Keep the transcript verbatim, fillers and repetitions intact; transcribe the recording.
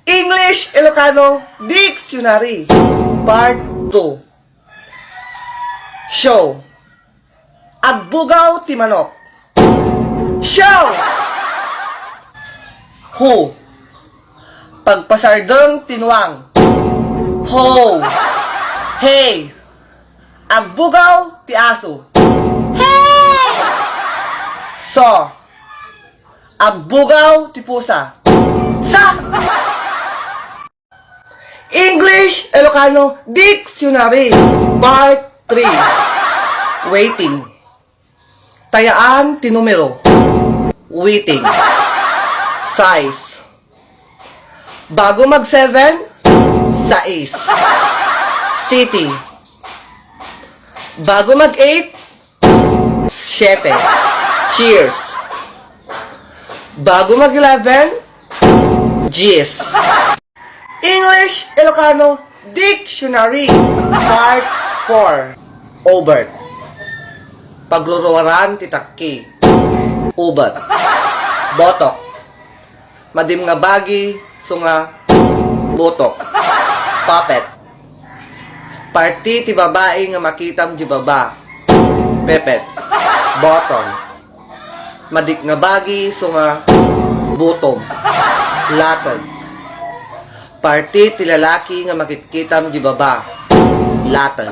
English Ilocano Dictionary, Part two. Show. Agbugaw ti manok. Show! Who. Pagpasardeng ti nuang. Ho. Hey. Agbugaw ti aso. Hey! Saw. Agbugaw ti pusa. Sa! English Ilocano Dictionary, Part three. Waiting. Tayaan ti numero. Waiting. Size. Bago mag seven, sais. City. Bago mag eight, siete. Cheers. Bago mag eleven, gis. English Ilocano Dictionary, Part four. Overt. Pagruruaran ti takki. Ubat. Botok. Madimngabagi, sunga, butok. Puppet. Parti ti babai nga makitam di baba. Pepet. Bottom. Madimngabagi, sunga, butom. Latag. Parti ti lalaki nga makitkitam di baba. Latag.